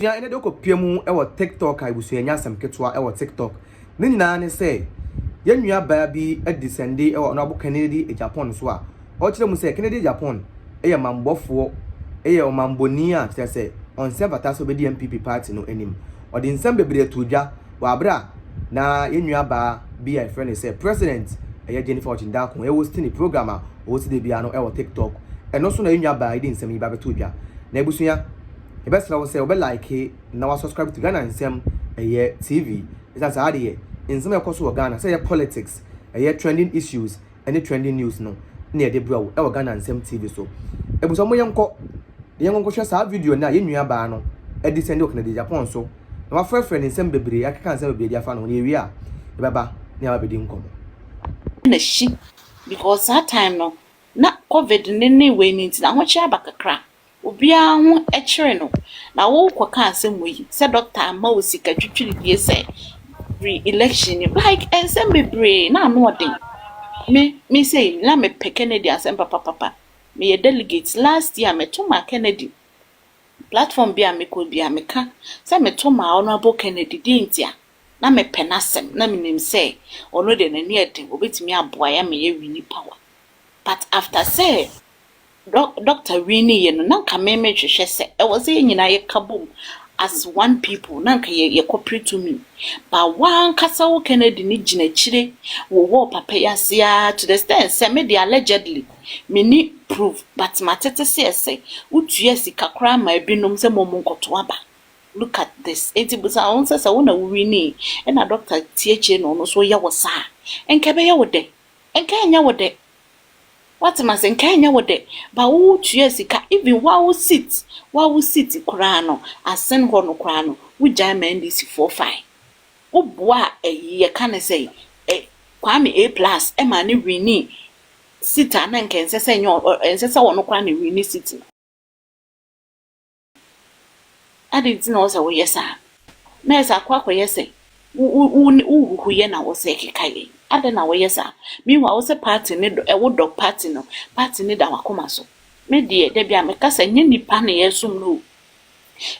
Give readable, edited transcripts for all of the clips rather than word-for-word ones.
Abusua ɛnɛ de wokɔpia mu wɔ TikTok a, abusua, nya asɛm ketewa wɔ TikTok. Ne nyinaa ne sɛ yɛn nua baa bi adi sɛnde wɔ Honorable Kennedy Agyapong so a ɔkyerɛ mu sɛ Kennedy Agyapong yɛ mambɔfoɔ, yɛ ɔmambɔni a kyerɛ sɛ ɔnsɛ fata sɛ ɔbɛdi NPP party no anim. Ɔde nsɛm bebree ato dwa wɔ abere a na yɛn nua baa bi a yɛfrɛ no sɛ President ɛyɛ Jennifer Ɔkyendako ɛwɔ ne program a ɔwɔ si de bia no ɛwɔ TikTok. Ɛno nso na yɛn nua baa yi de nsɛm yi ba bɛto dwa. Na abusua, yɛbɛsrɛ wo sɛ wobɛ like na wa subscribe to Ghana Nsɛm ɛyɛ TV, ɛsiane saa adeɛ nsɛm a ɛkɔ so wɔ Ghana, sɛ ɛyɛ politics, ɛyɛ trending issues ɛne trending news no ne yɛde brɛ wo ɛwɔ Ghana Nsɛm TV so. Abusua, mo yɛnkɔ nkɔhwɛ saa video no a yɛn nua baa no ɛde sɛnde wɔ Kennedy Agyapong so na wafrɛfrɛ ne nsɛm bebree, akeka nsɛm bebree de afa no ho. Na yɛwie a, yɛbɛba ne yɛaba bɛdi nkɔmmɔ. N'akyi because saa time no na COVID ne wei ne nti na ahokyere aba kakra, obiara ho kyerɛ no. Na wokɔka asɛm wɔ yi sɛ doctor ama wo sika twitwiridie sɛ pre election, like nsɛm bebree na ano ɔden. Me sei na mepɛ Kennedy asɛm papapapa. Meyɛ delegate last year, meto ma Kennedy. Platform bi a mekɔ bi a, meka sɛ meto ma Honourable Kennedy. Deɛ nti a na mepɛ n'asɛm, na menim sɛ ɔno deɛ n'ani ɛden, obetumi aboa yɛ ama yɛ win power. But after sɛ doctor win yɛ no, na nka me mehwehwɛ sɛ ɛwɔ sɛ yɛn nyinaa yɛka bom as one people, na nka yɛ yɛkɔpere tumi. But wankasa wo Kennedy ne gyina akyire wɔ papa yi ase ara to the extent sɛ me de, allegedly, me ni proof, but matete sɛ ɛsɛ wotua sika koraa ma ebinom sɛ mo mo nkɔto aba. Look at this. Eti busa wɔn sɛ wo na wo win ɛna doctor tie akyire na ɔno nso yɛ wɔ saa, nka ɛbɛyɛ wo dɛ? Nka ɛnyɛ wo dɛ. Wate ma sɛ nka ɛnyɛ wo dɛ ba wo tua sika, even wawo seat koraa no, asen hɔ no koraa no, wogyae ma NDC foɔ fine. Woboa a ɛyi yɛka ne sɛ ɛ Kwame A Plus ɛma ne win seat a na nka ɛnsɛ sɛ ɛnyɛ ɛnsɛ sɛ ɔno koraa na win seat no. Adi nti na ɔsɛ woyɛ saa na ɛsɛ akɔ akɔyɛ sɛ wo wo wo wohuhu yɛ na wɔsɛ keka yɛ adi na wɔyɛ saa. Meanwhile, wɔsɛ party ne dɔ, ɛwo dɔ party no, party ne da wakoma so. Me deɛ, dabi a meka sɛ nyɛ nipa na yɛsom no o.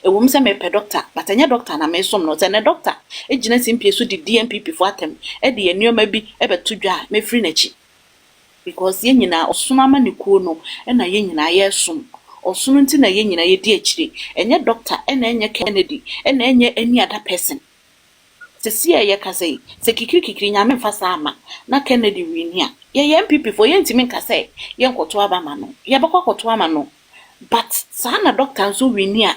Ɛwɔ mu sɛ mepɛ doctor, but ɛnyɛ doctor na mesom no. Sɛ ne doctor gyina simpie so de DNPP fo atɛm, ɛde yɛ nneɛma bi ɛbɛto dwa a, mɛfiri n'akyi because yɛn nyinaa ɔsom ama ne kuo no, ɛna yɛn nyinaa yɛresom ɔsono nti na yɛn nyinaa yɛdi akyire. Ɛnyɛ doctor, ɛna ɛnyɛ Kennedy, ɛna ɛnyɛ any other person. Sisi a yɛkasa yi sɛ kikiri kikiri, Nyame mfa saa ama na Kennedy win a, yɛyɛ NPP fo, yɛntumi nka sɛ yɛnkɔto aba ma no, yɛbɛkɔ akɔto ama no. But saa na doctor nso win a,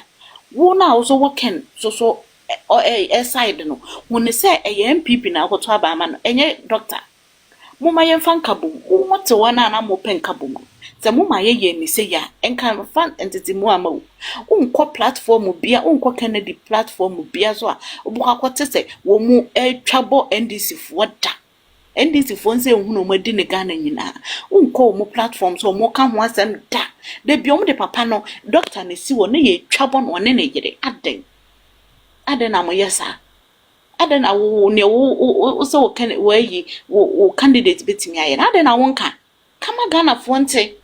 wo na a wo wɔ Ken so so ɛ ɛ side no hu ne sɛ ɛyɛ NPP na akɔto aba ama no, ɛnyɛ doctor. Momma yɛmfa nkabom. Mo te hɔ no a na mopɛ nkabom no, sɛ moma yɛyɛ ne sɛ yɛ a, nka fa ntetemu ama wo. Wonkɔ platform bia, wonkɔ Kennedy platform bia so a wobɛkɔ akɔte sɛ wɔn mu atwa bɔ NDC foɔ da. NDC foɔ nsa ehunu wɔn adi ne Ghana nyinaa, wonkɔ wɔn platform so wɔn ka ho asɛm da. Dabi, wɔn de papa no, doctor na esi hɔ ne yɛ twa bɔ no, ɔne ne yere. Adan adan na moyɛ saa? Adan na wo nea wo wo sɛ wo kan wɔayi wo candidate betumi ayɛ na adan na wonka kama Ghanafoɔ nte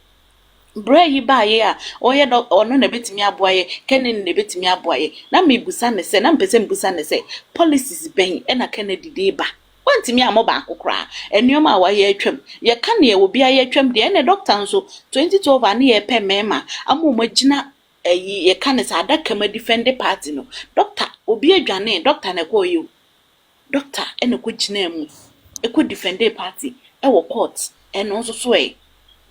berɛ yi baayɛ a ɔyɛ dɔ ɔno na ebetumi aboa yɛ, Kennedy na ebetumi aboa yɛ? Na mebusa ne sɛ, na mpɛ sɛ mbusa ne sɛ policies bɛn ɛna Kennedy de ba? Wɔntumi ammɔ baako koraa. Nneɛma a wayɛ atwam, yɛka nea obi ayɛ atwam deɛ, ɛna doctor nso 2012 a ne yɛpɛ mmarima ama wɔn agyina ɛyi yɛka ne sɛ adaka mu defend party no, doctor obi adwane, doctor na ɛkɔɔ yi o, doctor ɛna ɛkɔ gyina mu ɛkɔ defend party ɛwɔ court. Ɛno nso so ɛ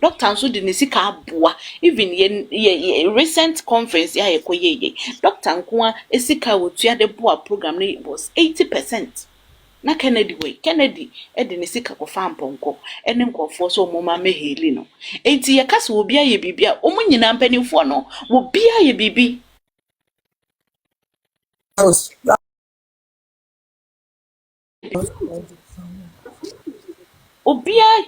doctor nso de ne sika aboa. Even yɛ recent conference yɛ a yɛkɔ yɛ, doctor nko a sika a wotua de boa program no was 80%. Na Kennedy wei, Kennedy de ne sika kɔfa mpɔnkɔ ne nkurɔfoɔ sɛ wɔn ma mɛheli no. Eti yɛka sɛ obi ayɛ biribi a, wɔn nyinaa mpanimfoɔ no, obi ayɛ biribi. Obiara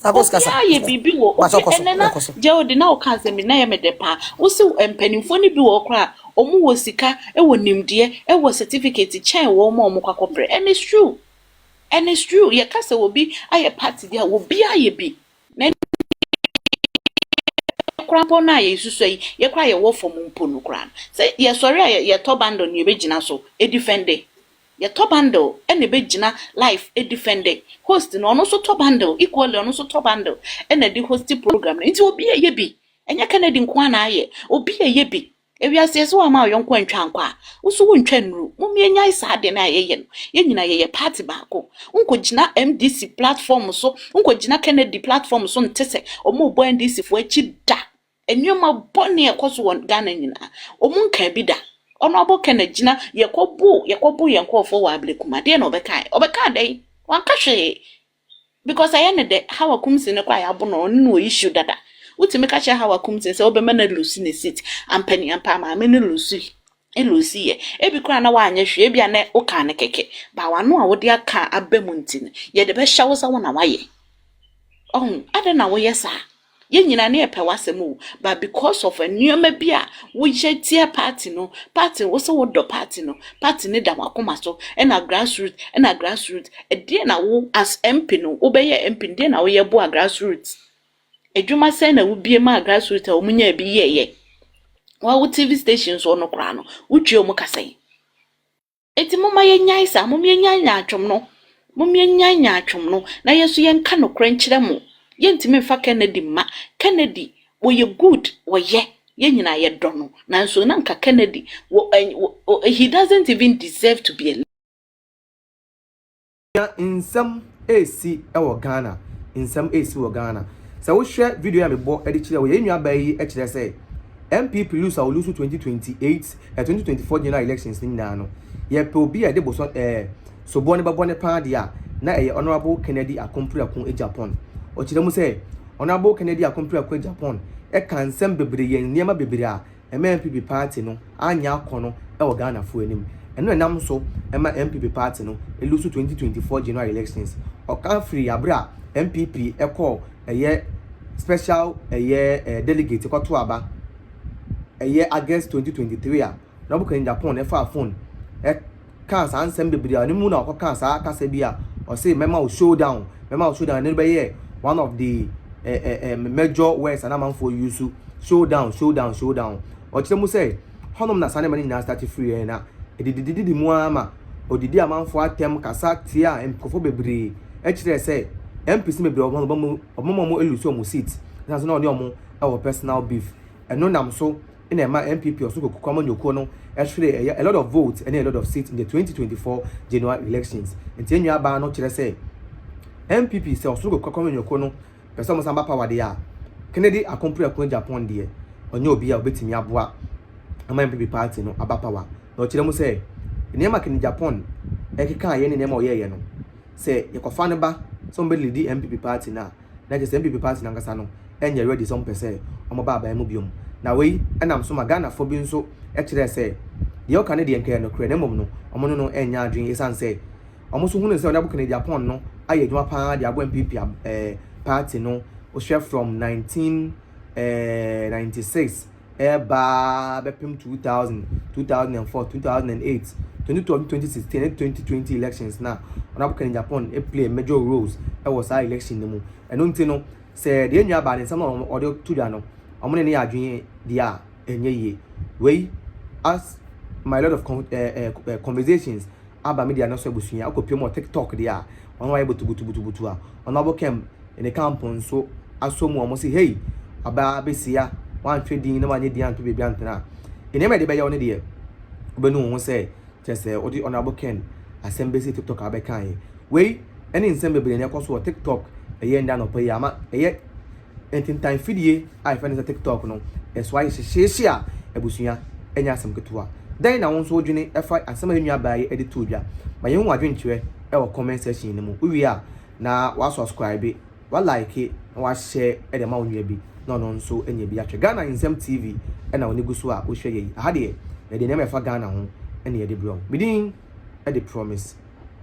obiara yɛ biribi wɔ obi. Ɛnɛ na gye na ɔka asɛm bi na yɛ me dɛ paa. Wosi mpanimfoɔ no bi wɔ hɔ koraa, wɔn wɔ sika, wɔ nimdeɛ, wɔ certificate kyɛn wɔn a wɔn kɔ akɔpere, and it's true, and it's true. Yɛka sɛ obi ayɛ party bi a, obi ayɛ bi na koraa. mpo no a yɛsusua yi, yɛkora yɛwɔ fam mpo no koraa no, sɛ yɛsɔre a, yɛtɔ bundle no, yɛbɛgyina so edefend. Yɛtɔ bundle ɛna ɛbɛgyina live edefend. Host no, ɔno nso tɔ bundle equally, ɔno nso tɔ bundle ɛna ɛde host program no. Nti obi a ɛyɛ bi, ɛnyɛ Kennedy nko ara na ayɛ. Obi a ɛyɛ bi ewiase sɛ wɔama ɔyɔnko antwa nkɔ a, woso wontwa nnuru. Mom yɛnyae saa adeɛ no a yɛyɛ no. Yɛn nyinaa yɛyɛ party baako. Nkɔgyina NDC platform so, nkɔgyina Kennedy platform so, nte sɛ ɔmo bɔ NDC foɔ akyi da. Nneɛma bɔne a ɛkɔ so wɔ Ghana nyinaa, ɔmo nka bi da. Ɔno abɔ Kennedy gyina yɛkɔbo yɛn nkurɔfoɔ wɔ Ablekuma deɛ na ɔbɛka, ɔbɛka dɛn? Wanka hwee because ɛyɛ ne dɛ. Hawa Koomson no kɔ a, yɛabo no, ɔno na wɔ issue dada. Wotumi ka kyerɛ Hawa Koomson sɛ wobɛma no lose ne seat ampani ampa, maame no lose, elose yɛ. Ebi koraa na wanyɛ hwee, ebi a na woka ne kɛkɛ ba wano a wode aka aba mu nti no, yɛde bɛhyɛ wo sɛ wo na wayɛ ɔho adɛn na woyɛ saa. Yɛn nyinaa ne yɛpɛ w'asɛm o, but because of nneɛma bi a woyɛ tia party no, party wo sɛ wodɔ party no, party no da w'akoma so, ɛna grassroot, ɛna grassroot ɛdeɛ na wo as MP no, wobɛyɛ MP no deɛ na woyɛ boa grassroot adwuma sɛn na wobie maa grassroot a wɔn nyaa bi yɛɛyɛ wɔn TV station so no koraa no, wotwa wɔn kasa yi. Eti moma yɛnyae saa, moma yɛnyae nyaatwom no, moma yɛnyae nyaatwom no na yɛn nso yɛnka nokorɛ nkyerɛ mo. Yɛntumi mfa Kennedy mma. Kennedy wɔyɛ good, wɔyɛ, yɛn nyinaa yɛdɔ no, nanso na nka Kennedy wɔ ɛ he doesn't even deserve to be a Nsɛm esi wɔ Ghana, nsɛm esi wɔ Ghana. Sɛ wohwɛ video a mebɔ de kyerɛ wo, yɛn nuabaa yi kyerɛ sɛ NPP lose a wɔlose 2028 2024 general elections ne nyinaa no, yɛpɛ obi a yɛde bosɔ soboɔ no bɛbɔ ne paa deɛ a, na ɛyɛ Honourable Kennedy Akompreko Agyapong. Ɔkyerɛ mu sɛ Honourable Kennedy Akompreko Agyapong ɛka nsɛm bebree, yɛ nneɛma bebree a ɛma NPP party no anya akɔ no ɛwɔ Ghanafoɔ anim. Ɛno ɛnam so ɛma NPP party no elose 2024 general elections. Ɔka firi abere a NPP ɛkɔɔ ɛyɛ special ɛyɛ delegate kɔto aba ɛyɛ August 2023 a, Honourable Kennedy Agyapong ɛfa phone ɛka saa nsɛm bebree a ɔne mu na ɔkɔka saa kasa bi a ɔse "mɛma wo showdown, mɛma wo showdown". Ɛno bɛyɛ one of the major words a amanfoɔ use, showdown, showdown, showdown. Ɔkyerɛ mu sɛ hɔnom na saa nneɛma no nyinaa start firi yɛn na ɛdidididi mu ara ma odidi amanfoɔ atɛm, kasa tia nkurɔfoɔ bebree, ɛkyerɛ sɛ MPs bebree ɔmo elose ɔmo seat ɛsan so na ɔne ɔmo ɛwɔ personal beef. Ɛno nam so ɛna ɛma NPP ɔso koko amanyɔkuo no ɛhwere ɛyɛ a lot of votes ɛne a lot of seats in the 2024 general elections. Nti enua baa no kyerɛ sɛ NPP, sɛ ɔsoro koko amanyɔkuo no pɛ sɛ ɔmo san ba power deɛ a, Kennedy Akompreko Agyapong deɛ, ɔnyɛ obi a obetumi aboa ama NPP party no aba power. Na ɔkyerɛ mu sɛ nneɛma Kennedy Agyapong ɛkeka ayɛ ne nneɛma ɔyɛɛyɛ no, sɛ yɛkɔfa no ba sɛ ɔmo bɛ lead NPP party no a, na kyerɛ sɛ NPP party no ankasa no ɛnyɛ ready sɛ ɔmo pɛ sɛ ɔmo ba aban mu biom. Na wei ɛnam so ma Ghanafoɔ bi nso ɛkyerɛ sɛ deɛ ɔka ne deɛ nkɛyɛ no korɛ, na mmom no ɔmo no ɛnyɛ adwene, ɛsiane sɛ ɔmo nso hunu sɛ ɔno Kennedy Agyapong no ayɛ adwuma paa de aboa NPP party no. Wohwɛ from 1996 ɛbaa bɛpem 2000, 2004, 2008, 2012, 2016 ne 2020 elections na Honourable Kennedy Agyapong play major roles ɛwɔ saa election no mu. Ɛno nti no, sɛ deɛ nua baa ne nsɛm a ɔde to dwa no, ɔmo ne ne yɛ adwene deɛ a, ɛnyɛ yie. Wei as my lot of conversations aba media no so. Abusua akɔpie mu wɔ TikTok deɛ a, ɔno ayɛ butubutubutubutu a Honourable Ken ne camp nso asɔ mu. Ɔmo sɛ hey, ɔbaa besia wantwe din na wanyɛ din anto beebi antena a, nneɛma yɛde bɛyɛ wo no deɛ, wobɛnu wo ho sɛ kyerɛ sɛ wode Honourable Ken asɛm bɛsi TikTok a bɛka yɛ. Wei ɛne nsɛm bebree na ɛkɔ so wɔ TikTok. Ɛyɛ nda nɔpɛ yi ama ɛyɛ ntentan fidie a yɛfrɛ no sɛ TikTok no, ɛso ayɛ hyehyɛhye a abusua ɛnyɛ asɛm ketewa. Dɛn na wo nso wodwene ɛfa asɛm a yɛn nua baa yi ɛde to dwa? Ma yɛn ho adwenkyerɛ ɛwɔ comment section no mu. Wowie a, na wasubscribe, walike, na wahyɛ ɛde ma wo nua bi na ɔno nso anya bi atwɛ. Ghana Nsɛm TV ɛna wɔne gu so a wohwɛ yɛ yi. Aha deɛ, yɛde nneɛma ɛfa Ghana ho ɛna yɛde brɛ wo. Medin ɛde Promise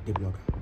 the Blogger.